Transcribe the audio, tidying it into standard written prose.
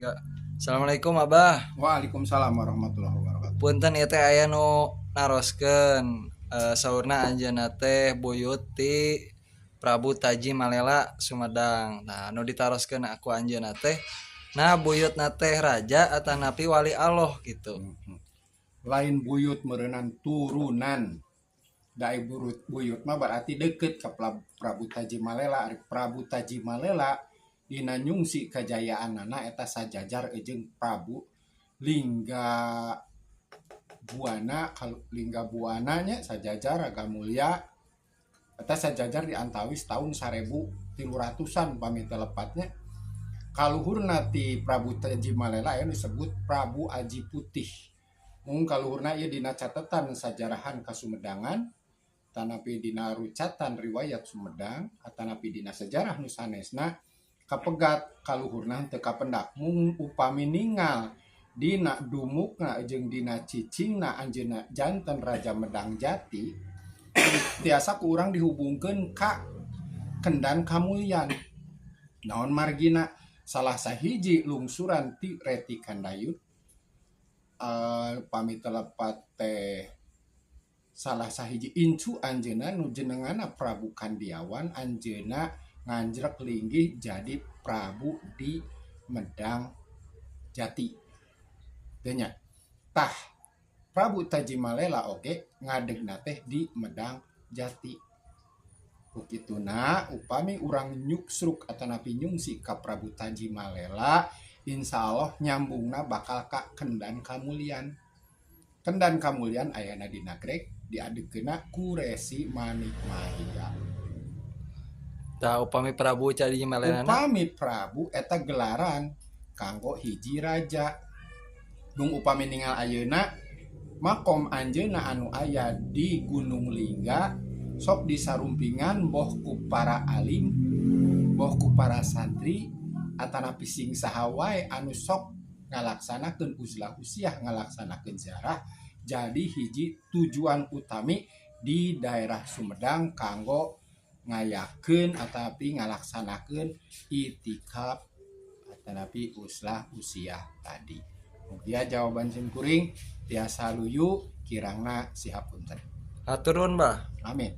Assalamualaikum, Abah. Waalaikumsalam warahmatullahi wabarakatuh. Punten, ieu teh aya nu naroskeun, saurna anjeunna teh buyut ti Prabu Taji Malela Sumedang. Nah, nu ditaroskeun ku anjeunna teh, nah, buyutna teh raja atanapi wali Allah gitu. Lain buyut meureunan, turunan. Da buyut buyut mah berarti deket ke Prabu Taji Malela. Ari Prabu Taji Malela dina nyungsi kajayaanana eta sajajar jeung Prabu Lingga Buana. Kalau Lingga Buana nya sajajar Raga Mulya, eta sajajar di antawis tahun 1300-an pami teu lepatnya. Kaluhurna ti Prabu Taji Malela aya disebut Prabu Aji Putih. Mung kaluhurna ieu dina catatan sajarahan Kasumedangan, tanapi dina rucatan riwayat Sumedang, atanapi dina sejarah nu sanesna, kapegat kaluhurna teu kapendak. Mung upami ningal dina dumukna jeung dina cicingna anjeunna janten Raja Medang Jati, tiasa ku urang dihubungkeun ka Kendan Kamulyan. Naon margina, salah sahiji lungsuran ti Reti Kandayut, pami teu lepat teh salah sahiji incu anjeunna nu jenenganna Prabu Kandiawan, anjeunna nganjrek linggih jadi Prabu di Medang Jati. Teu nya? Tah, Prabu Taji Malela oge ngadegna teh di Medang Jati. Ku kituna upami urang nyuksruk atanapi nyungsi ka Prabu Taji Malela, insya Allah nyambungna bakal ka Kendan Kamulyan. Kendan Kamulyan ayana di Nagreg, diadegkeunna ku Resi Manik Mahia. Tah, upami Prabu Taji Malela? Upami Prabu eta gelaran kanggo hiji raja. Mung upami ningal ayeuna makom anjeunna anu aya di Gunung Lingga sok disarumpingan boh ku para alim, boh ku para santri, atanapi sing saha wae anu sok ngalaksanakeun uzlah usiah, ngalaksanakeun ziarah, jadi hiji tujuan utami di daerah Sumedang kanggo ngayakeun atapi ngalaksanakeun itikaf atanapi uzlah usiah tadi. Mugia jawaban sim kuring tiasa luyu, kirangna sihapunten. Hatur nuhun, Bah. Amin.